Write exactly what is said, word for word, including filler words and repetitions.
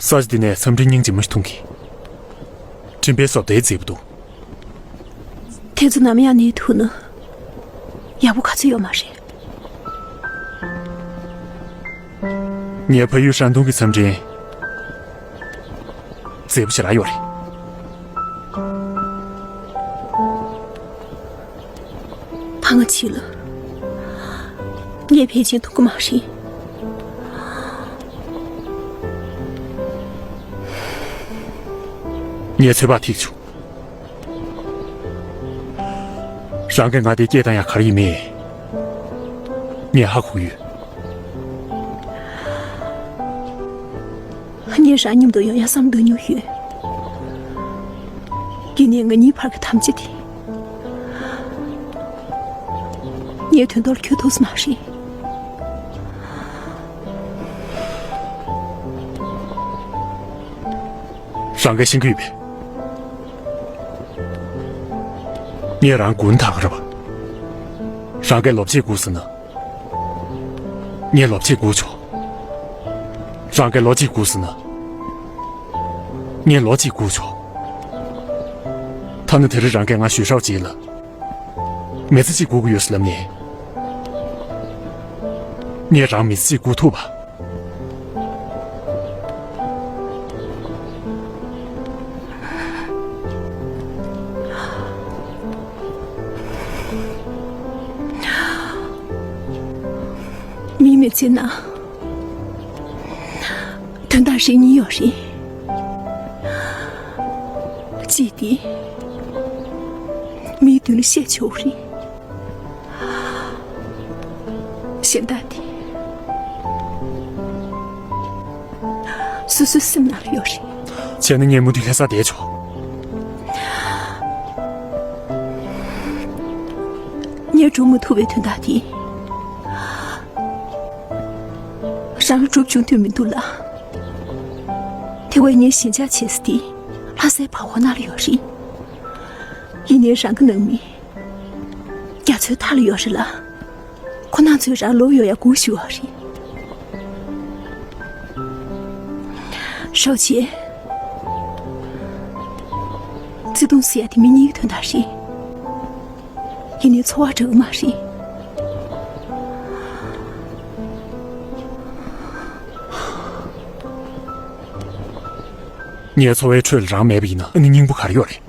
ས་ཆ་འདི་ནས་མཚམས་སྤྲིན་སྙིང་རྗེ་མོ་ཞིག་མཐོང་གི། སྤྲིན་པའི་བཟོ་ལྟ་མཛེས་པོ་འདུག། དེ་ཚོ་ནམ་ཡང་གནས་ཐུབ་ན་ཡག་པོ་ག་ཚོད་ཡོད་མ་རེད། ངའི་ཕ་ཡུལ་ཧྲན་ཏུང་གི་མཚམས་སྤྲིན་མཛེས་པོ་ཞེ་དྲག་ཡོད་རེད། ཕ་ང་འཆི་ལ། ངས་ཕལ་ཆེར་མཐོང་གི་མ་རེད། ངས་ཚོད་དཔག་ཐིག་བྱུང་། རང་གིས་ང་དེ་སྐྱེས་དང་ཡང་ག་རེ་ཡིན་མིན་ངས་ཧ་གོ་གི་ཡོད། ངས་རང་མཉམ་དུ་ཡོང་ཡ་བསམ་འདུག་མྱོང་ཡོད། ཡིན་ནའི་ང་གཉིས་བར་གྱི་དམ་བཅའ་དེ། ངས་དོན་དག་འཁྱོལ་ཐུབ་ས་མ་རེད། རང་གིས་ཤེས་ཀྱི་ཡོད་པས། ངས་རང་དགུན་དང་ར་བ། རང་གིས་ལོ་གཅིག་སྒུག་ཟིན་ན། ངས་ལོ་གཅིག་སྒུག་ཆོག། རང་གིས་ལོ་གཅིག་སྒུག་ཟིན་ན། ངས་ལོ་གཅིག་སྒུག་ཆོག། ཐ་ན་དེ་རིང་རང་གིས་ང་ཞུ་ཧྲའོ་ཅེ་ལ། མི་ཚེ་གཅིག་སྒུག་གི་ཡོད་ཟེར་ལབ་ནས། ངས་རང་མི་ཚེ་གཅིག་སྒུག་ཐུབ་པ། མིའི་མི་ཚེ་ནང་དོན་དག་རིགས་གཉིས་ཡོད་རེད། གཅིག་དེ་མིའི་མདུན་ལ་བཤད་ཆོག་རེད། གཞན་དག་དེ་སོ་སོའི་སེམས་ནང་ལ་ཡོད་རེད། བྱས་ན་ངས་མུ་མཐུད་ལྷ་སར་བསྡད་ཆོག། ངས་སྒྲུབ་མ་ཐུབ་པའི་དོན་དག་དེ། རང་ལ་སྒྲུབ་བྱུང་དུས་མི་འདུག་ལ། དེ་བས་ངས་ཞེན་ཆགས་བྱེད་ས་དེ་ལྷ་སའི་བར་ཁོག་ནང་ལ་ཡོད་རེད། ཡིན་ནའི་རང་གི་ནང་མི་རྒྱ་མཚོའི་མཐའ་ལ་ཡོད་རེད་ལ། ཁོ་རང་ཚོས་རང་ལོག་ཡོང་ཡ་སྒུག་བཞུགས་པ་རེད། ཧྲའོ་ཅེ། བརྩེ་དུང་ཟེར་ཡ་དེ་མི་གཉིས་ཀྱི་དོན་དག་རེད། ཡིན་ནའི་འཚོ་བ་འདྲ་གི་མ་རེད། ངའི་འཚོ་བའི་ཁྲོད་ལ་རང་མེད་པ་ཡིན་ན་ཨ་ནི་སྙིང་པོ་ག་རེ་ཡོད་རེད།